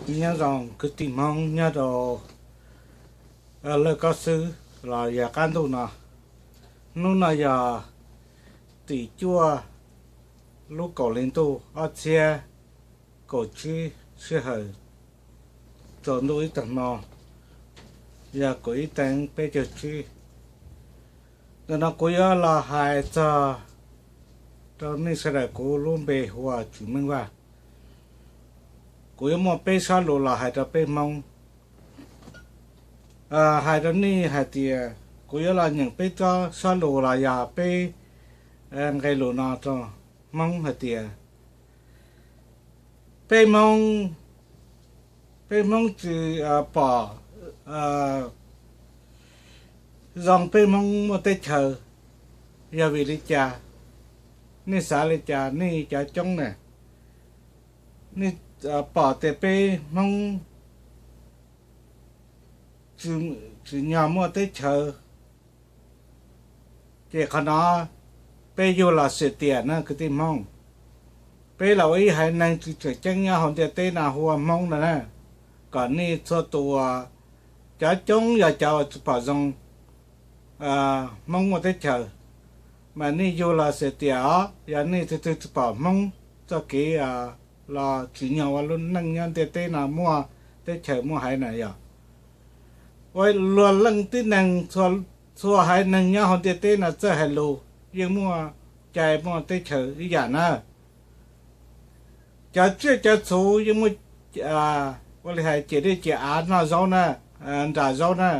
Nyob zoo kwv tij Hmoob nyob rau lawj kob xwb los yog qab ntuj no. Hnub no yog tim cuaj lub kaum hli ntuj ob txhiab kaum tsib sij hawm tsaus ntuj ib tag hmo, yog kaum ib teev peb caug tsib. Ntawm no kuv yuav los hais txog rau nej sawv daws, kuv lub npe hu ua Tswv Meej Vaj. Kuv yuav muaj peb sob lus los hais rau peb Hmoob. Hais rau nej hais tias kuv yuav los nyeem peb tsob sob lus los yog peb nqe lus no rau Hmoob hais tias peb Hmoob, peb Hmoob tsis pom zoo peb Hmoob muaj teb chaws yog vim li cas? Nej xav li cas nej cov coob na? Nej pom tias peb Hmoob tsis nyog muaj teb chaws, ces qhov no peb yug los xiam tiam na kwv tij Hmoob. Peb los ua ib haiv neeg tsis tseem ceeb nyob hauv ntiaj teb no hu ua Hmoob no na, kom nej txhua tus, cov coob yog cov uas tsis pom zoo Hmoob muaj teb chaws, mas nej yug los xiam tiam os. Yog nej tus twg tsis pom Hmoob txoj kev los tsim nyog ua lub neej nyob ntiaj teb no muaj teb chaws muaj haiv na yog. Ua luag leej tib neeg, txhua haiv neeg nyob hauv ntiaj teb no txawj hais lus yeej muaj cai muaj teb chaws ib yam na. Cov tsiaj cov txhu yeej muaj, ua li hais ces dej ces av noj zaub na, nram zaub na,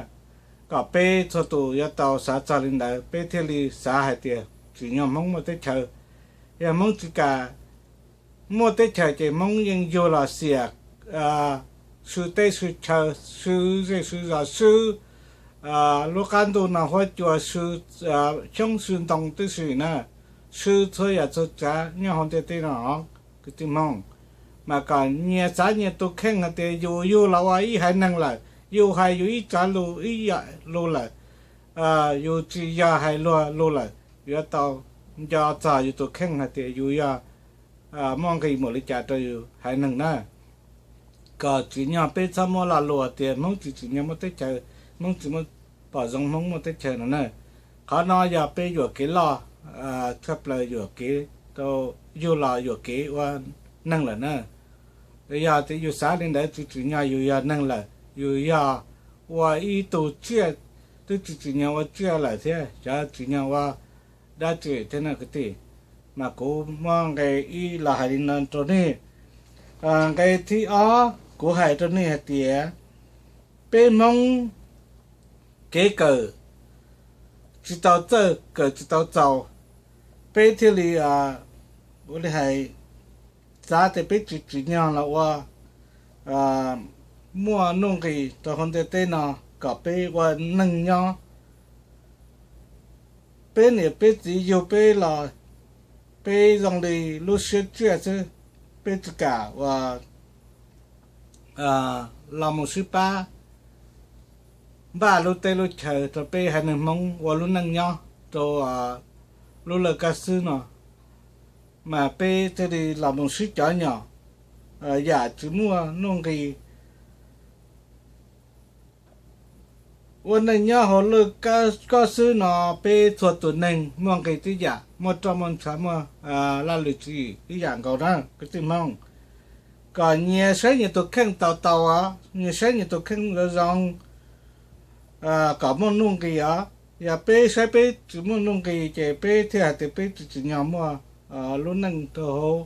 kom peb txhua tus yuav tau xav txog li ntawd peb thiaj li xav hais tias tsim nyog Hmoob muaj teb chaws. Yog Hmoob tsis kam muaj teb chaws ces Hmoob yeej yug los xiam, sw teb sw chaw, sw zej sw zos, sw lub qab ntuj no huab cua, sw xyoob sw ntoo tib si na, sw txhua yam txhua tsav nyob hauv ntiaj teb no. Kwv tij Hmoob, mas kom nyias xav nyias tus kheej hais tias yus yug los ua ib haiv neeg lawm, yus hais yus ib tsav lus ib yam lus lawm, yus tsis yog hais luag lus lawm, yuav tau nco txog yus tus kheej hais tias yus yog muaj nqis npaum li cas rau yus haiv neeg na. Kom tsim nyog peb txhob muab lo lus tias Hmoob tsis tsim nyog muaj teb chaws, Hmoob tsis muaj pom zoo Hmoob muaj teb chaws no na. Qhov no yog peb yuam kev loj tshaj plaws, yuam kev rau, yug los yuam kev ua neeg lawm na. Yog tias yus xav li ntawd tsis tsim nyog yus yog neeg lawm, yus yog ua ib tug tsiaj, twb tsis tsim nyog ua tsiaj lawm thiab xyov tsim nyog ua dab tsi thiab na kwv tij. Mas kuv muab nqe ib los hais li no rau nej. Nqe thib ob kuv hais rau nej hais tias peb Hmoob kev kawm tsis tau txawj, kawm tsis tau txaus, peb thiaj li ua li hais xav tias peb tsis tsim nyog los ua muaj nuj nqis rau hauv ntiaj teb no kom peb ua neeg nyob. Peb niam peb txiv yug peb los peb zoo li lub siab tsiaj xwb, peb tsis kam ua los mus sib pab npaj lub teb lub chaws rau peb haiv neeg Hmoob ua lub neej nyob rau lub lawj kab xwb no, mas peb thiaj li los mus sib cov nyom yam tsis muaj nuj nqis. Ua neej nyob hauv lawj kab xwb no peb txhua tus neeg muaj nqis tib yam, muaj roj muaj ntsha, muaj laj lwm tswv yim ib yam nkaus na kwv tij Hmoob. Kom nyias saib nyias tus kheej tau tau os, nyias saib nyias tus kheej zoo zoo kom muaj nuj nqis os. Yog peb saib peb tsis muaj nuj nqis ces peb thiaj hais tias peb tsis tsim nyog muaj lub neej rau hauv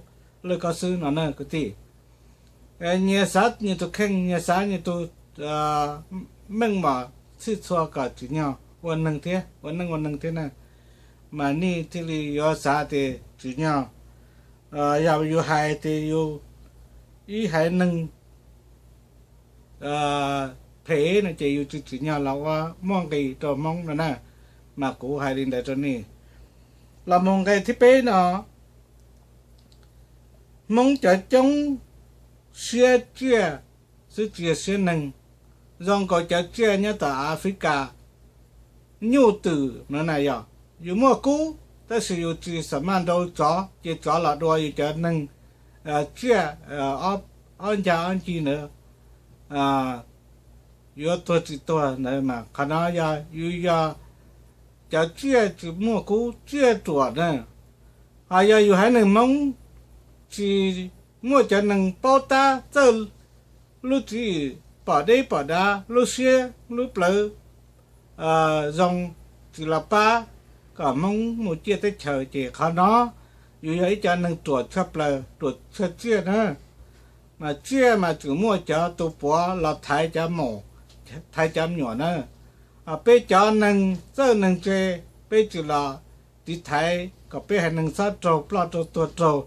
lawj kab xwb no na kwv tij. Nyias xav nyias tus kheej, nyias xav nyias tus meej mom txhij txhua kom tsim nyog ua neeg thiab, ua neej ua neeg thiab na. Mas nej thiaj li yuav xav tias tsim nyog, yog yus hais tias yus ib haiv neeg phem no ces yus tsis tsim nyog los ua muaj nqis rau Hmoob no na. Mas kuv hais li ntawd rau nej. Los mus nqe thib peb no, Hmoob cov coob siab tsiaj xwb tsis yog siab neeg, zoo nkaus cov tsiaj nyob tom Africa nyuj twm no na yog. Yus muaj kub tab sis yus tsis xam maj nrau tsov ces tsov los dua yus cov neeg, tsiaj ob ncag ob ncig ntawd yuav tuag tsis tuag ntawd mas qhov no yog yus yog cov tsiaj tsis muaj kub tsiaj ruam na. Ho yog yus haiv neeg Hmoob tsis muaj cov neeg paub tab txawj lub tswv yim pom deb pom dav, lub siab lub plawv zoo, tsis los pab kom Hmoob mus ciaj teb chaws ces qhov no yus yog ib cov neeg ruam tshaj plaws, ruam tshaj tsiaj na. Mas tsiaj mas tseem muaj cov tus puav los thaiv cov maum, thaiv cov me nyuam na. Peb cov neeg txawj neeg ntse, peb tsis los tiv thaiv kom peb haiv neeg txhob raug ploj raug tuag raug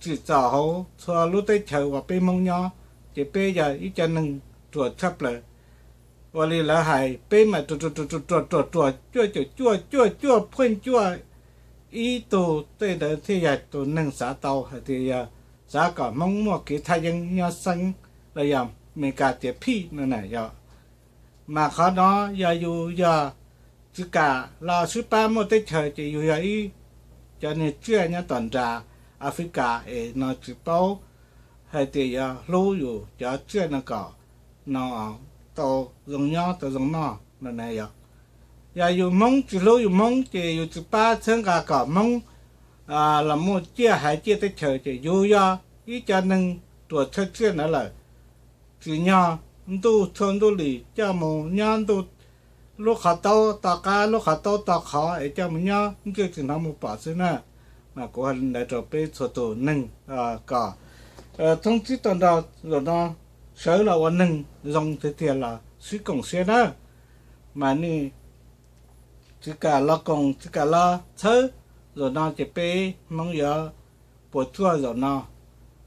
tsim txom hauv txhua lub teb chaws uas peb Hmoob nyob, ces peb yog ib cov neeg ruam tshaj plaws. Ua li lawv hais peb mas ruam ruam ruam ruam ruam ruam ruam cuaj caum cuaj cuaj cuaj pheej cuaj ib tug tej ntawd thiaj yog tus neeg xav tau hais tias yog xav kom Hmoob muaj kev thaj yeeb nyob xeeb los yog Amelikas tias phij no na yog. Mas qhov no yog yus yog tsis kam los sib pab muaj teb chaws ces yus yog ib cov niag tsiaj nyob tom nram Africa es no tsis paub hais tias yuav hlub yus cov tsiaj no kom no tau zoo nyob tau zoo noj no na yog. Yog yus Hmoob tsis hlub yus Hmoob ces yus tsis pab txhawb nqa kom Hmoob los muaj ciaj haiv ciaj teb chaws ces yus yog ib cov neeg ruam tshaj tsiaj ntawd lawm. Tsim nyog ntuj txhua ntuj lim coj mus nyob ntuj, lub qhov taub to qab lub qhov taub to qhov es coj mus nyob ntsiaj tsis hnov mus pom xwb na. Mas kuv hais li ntawd rau peb txhua tus neeg kom thoob tsib to nrog zaum no sawv los ua neeg zoo tiag tiag los sib koom siab na. Mas nej tsis kam los koom tsis kam los txhawb, zaum no ces peb Hmoob yuav puas tsuaj zaum no.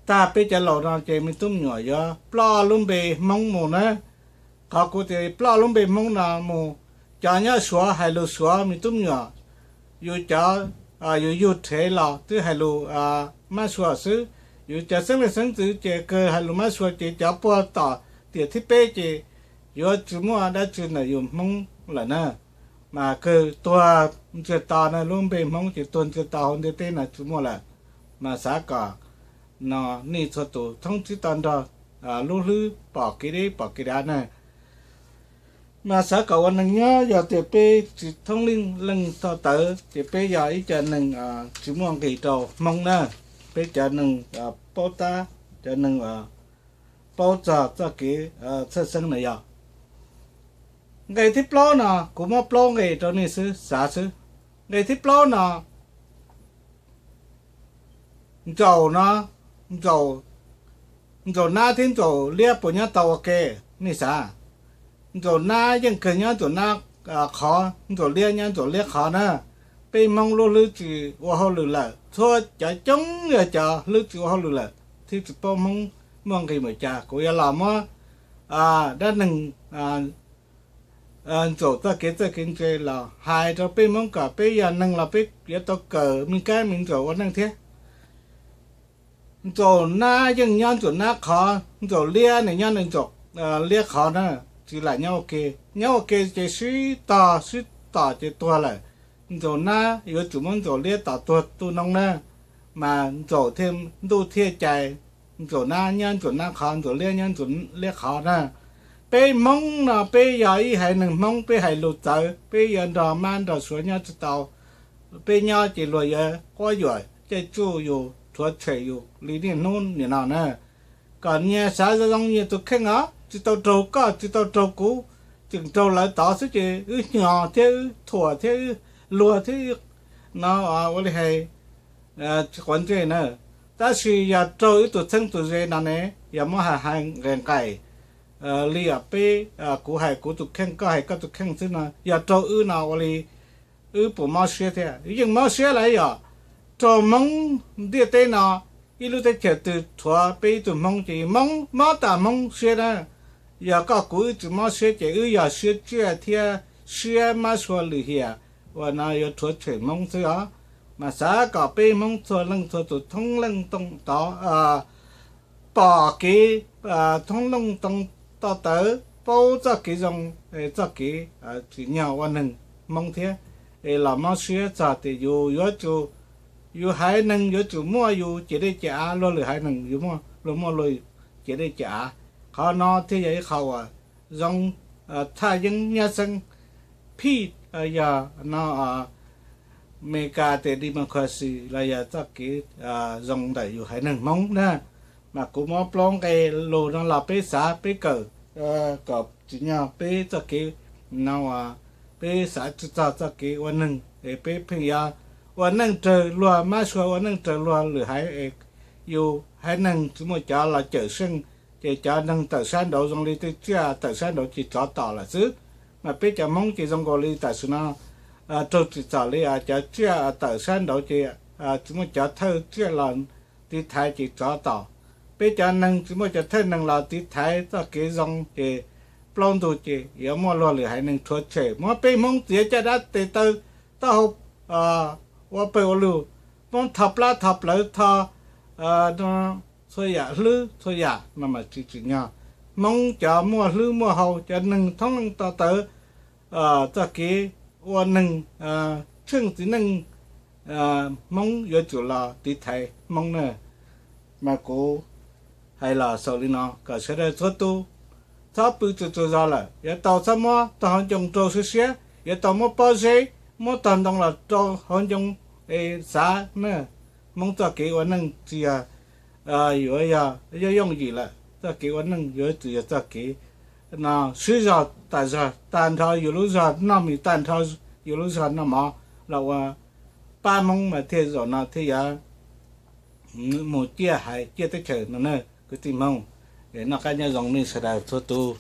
Tag peb cov laus no ces me tub me nyuam yuav ploj lub npe Hmoob mus na. Qhov kuv tias ploj lub npe Hmoob no mus, cov nyob Suav hais lus Suav me tub me nyuam, yus cov yus yug rhev los twb hais lus Mab Suav xwb. Yus cov xeeb leej xeeb ntxwv ces kawg hais lus Mab Suav ces cov puag tom tiam thib peb ces yuav tsis muaj dab tsi ntawm yus Hmoob lawm na. Mas kawg tuag ntsiag to na, lub npe Hmoob ces tuag ntsiag to hauv ntiaj teb no tsis muaj lawm. Mas xav kom no nej txhua tus thoob tsib to nrog lub hlwb pom kev deb pom kev dav na. Mas xav kom ua neeg nyob yog tias peb tsis thoob leej leej tau tawv ces peb yog ib co neeg tsis muaj nqis rau Hmoob na. Peb cov neeg paub tab, cov neeg paub txog txoj kev txhawj xeeb na yog. Nqe thib plaub no kuv muab plaub nqe rau nej xwb xav xwb. Nqe thib plaub no, ntsaum no, ntsaum, ntsaum nab thiab ntsaum liab puas nyob tau ua ke? Nej xav, ntsaum nab yeej kawg nyob ntsaum nab qhov, ntsaum liab nyob ntsaum liab qhov na. Peb Hmoob lub hlwb tsis ua hauj lwm lawm, txhua cov coob yog cov hlwb tsis ua hauj lwm lawm thiaj tsis paub Hmoob muaj nqis npaum cas. Kuv yuav los muab dab neeg ntsaum txoj kev txawj kev ntse los hais rau peb Hmoob kom peb yog neeg los peb yuav tau kawm me kab me ntsaum ua neej thiab. Ntsaum nab yeej nyob ntsaum nab qhov, ntsaum liab nws nyob nws ntsaum liab qhov na. Tsis lam nyob ua ke, nyob ua ke ces sib tog sib tom ces tuag lawm. Ntsaum nab yuav tsum muab ntsaum liab tom tuag tu noo na. Mas ntsaum thiaj ntuj thiaj cais, ntsaum nab nyob ntsaum nab qhov, ntsaum liab nyob ntsaum liab qhov na. Peb Hmoob no peb yog ib haiv neeg Hmoob, peb hais lus txawv, peb yuav nrog mab nrog suav nyob tsis tau. Peb nyob ces luag yuav quab yuam caij tsuj yus, rhuav tshem yus li niaj hnub nim no na. Kom nyias xav zoo zoo nyias tus kheej os, tsis tau raug koj tsis tau raug kuv, tseem raug lawv tod xwb ces wb hnyo thiab wb thuam thiab wb luag thiab no ua li hais tsis quav ntsej na. Tab sis yog raug wb tus txheeb tus ze no ne, yog muab hais hais nqaim nqaim li peb, kuv hais kuv tus kheej koj hais koj tus kheej xwb no, yog raug wb no ua li wb puas mob siab thiab? Yeej mob siab lawm yom. Raug Hmoob ntiaj teb no ib lub teb chaws twg rhuav peb ib tug Hmoob ces Hmoob mob tas Hmoob siab na. Yog koj kuv wb tsis mob siab ces wb yog siab tsiaj thiab siab mab sua lwm hiam uas no yuav rhuav tshem Hmoob xwb os. Mas xav kom peb Hmoob txhua leej txhua tus thoob leej toob tod pom kev thoob leej toob toj tawv paub txoj kev zoo, txoj kev tsim nyog ua neeg Hmoob thiab. Es los mob siab txog tias yus yuav tsum, yus haiv neeg yuav tsum muaj yus ciam dej ciam av, luag lwm haiv neeg yuav muaj luag muaj luag ciam dej ciam av. Qhov no thiaj yog ib qho uas zoo thaj yeeb nyab xeeb phij yog no Meskas tes democracy los yog txoj kev zoo ntawm yus haiv neeg Hmoob na. Mas kuv muab plaub nqe lus no los peb xav peb kawm kom tsim nyog peb txoj kev no peb xav tsis txog txoj kev ua neeg es peb pheej yuav ua neej raws luag mab sua, ua neej raws luag lwm haiv es yus haiv neeg tsis muaj cov los cawm seej, ces cov neeg tawm sab nraud zoo li tej tsiaj tawm sab nraud ces tsov tom lawm xwb. Mas peb cov Hmoob ces zoo nkaus li tam sim no raug tsim txom li cov tsiaj tawm sab nraud ces tsis muaj cov thawj tsiaj los tiv thaiv ces tsov tom. Peb cov neeg tsis muaj cov thawj neeg los tiv thaiv txoj kev zoo ces plaub ntug ces yuav muaj luag lwm haiv neeg rhuav tshem. Muab peb Hmoob txiav caj dab tes taw taub hau ua pawg ua lug, Hmoob tho plab tho plawv tho txhua yam hlwb txhua yam no mas tsis tsim nyog. Hmoob cov muaj hlwb muaj hau, cov neeg thoob leej to taw txoj kev ua neeg tsheej txiv neej Hmoob yuav tsum los tiv thaiv Hmoob na. Mas kuv hais los xaus li no kom sawv daws txhua tus txhob pw tsaug tsaug zog lawm, yuav tau txhob muab tau hauv ncoo rau siab siab, yuav tau muab pob zeb muab tog ntoo los rau hauv ncoo es xav na. Hmoob txoj kev ua neej tsis yog yuav yog yooj yooj yim lawm, txoj kev ua neej yuav tsum yog txoj kev no sib zog tas zog, tag nrho yus lub zog noj mis, tag nrho yus lub zog noj mov los ua pab Hmoob mas thiaj zaum no thiaj yuav mus ciaj haiv ciaj teb chaws no na kwv tij Hmoob. Noj qab nyob zoo nej sawv daws txhua tus.